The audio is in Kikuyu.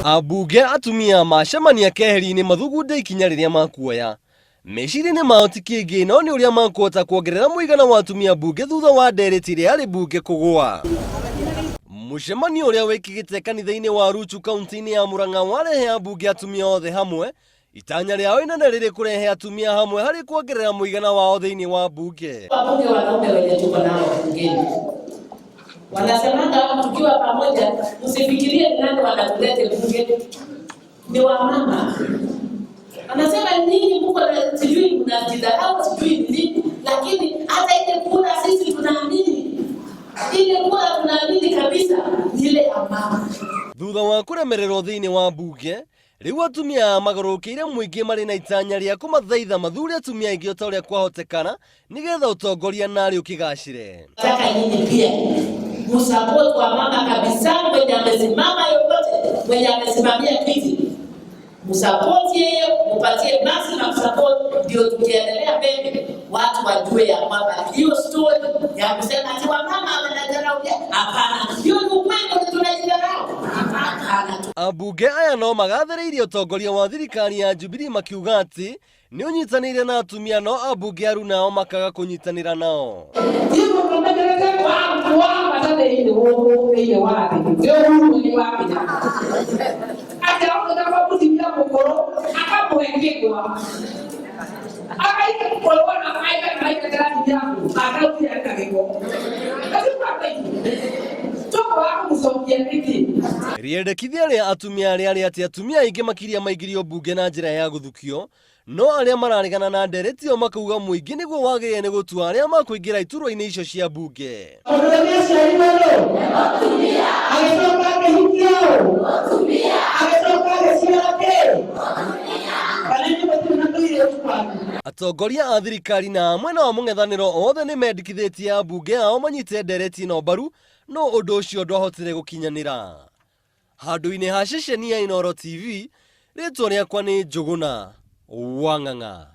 Ambunge atumia macemania keheri-inĩ mathugunde ikinya rĩrĩa makuoya. Meciria-inĩ mao ti kĩngĩ no nĩ ũrĩa makũhota kuongerera mũigana wa atumia mbunge thutha wa ndereti ĩrĩa yarĩ mbunge kũgũa. Mũcemanio ũrĩa wĩkĩkĩte kanitha-inĩ wa Ruchu kaunti-inĩ ya Murang'a warehe ambunge atumia othe hamwe, itanya rĩao inene rĩrĩ kũrehe atumia hamwe harĩ kuongerera mũigana wao thĩinĩ wa mbunge. Wabunge wanaume wenye tuko nao bungeni wanasemanga tukiwa pamoja, msifikirie ni nani wanatulete bunge, ni wamama. Anasema nyinyi mko na sijui mnajidharau sijui ni nini, lakini hata ile kura sisi tunaamini, ile kura tunaamini kabisa ni ile ya mama. Thutha wa kũremererwo thĩinĩ wa mbunge, rĩu atumia aya magarũrũkĩire mũingĩ marĩ na itanya rĩa kũmathaitha mathure atumia aingĩ o ta ũrĩa kwahotekana nĩgetha ũtongoria narĩ ũkĩgacĩre. Nataka nyinyi pia msupport wa mama kabisa, mwenye amesimama yoyote, mwenye amesimamia kiti msupport yeye, mupatie maximum support, ndio tukiendelea mbele watu wajue ya kwamba hiyo story ya kusema ati wamama wanadharau, hapana, hiyo ni ukweli, tunajidharau, hapana. Ambunge aya no magathĩrĩirie ũtongoria wa thirikari ya Jubilee makiuga atĩ nĩ ũnyitanĩire na atumia no ambunge aru nao makaga kũnyitanĩra nao. Thĩinĩ wa thĩ nĩ ũhuru nĩ wakinya atĩ ahota mũtumia mũkũrũ akamũhe kĩgwa akaika kũrũa na akaika maika atumia aku akarutia na gĩko tũkwaga kũmũcokia nĩkĩ. Rĩendekithia rĩa atumia rĩarĩ atĩ atumia aingĩ makĩria maingĩrio mbunge na njĩra ya gũthukio, no arĩa mararegana na ndereti ĩyo makauga mũingĩ nĩguo wagĩrĩire nĩ gũtua arĩa makũingĩra iturwa-inĩ icio cia mbunge. Tondũ nĩ aciarirwo nũ agĩcoka akĩhikia ũ agĩcoka agĩciara kĩ kana inyuĩ mũtirĩ na tũirĩtu kwanyu. Atongoria a thirikari na a mwena wa mũng'ethanĩro othe nĩ mendekithĩtie ambunge ao manyite ndereti ĩno mbaru no ũndũ ũcio ndwahotire gũkinyanĩra. Handũ-inĩ ha ceceni ya Inooro TV, rĩtwa rĩakwa nĩ Njũgũna wa Ng'ang'a.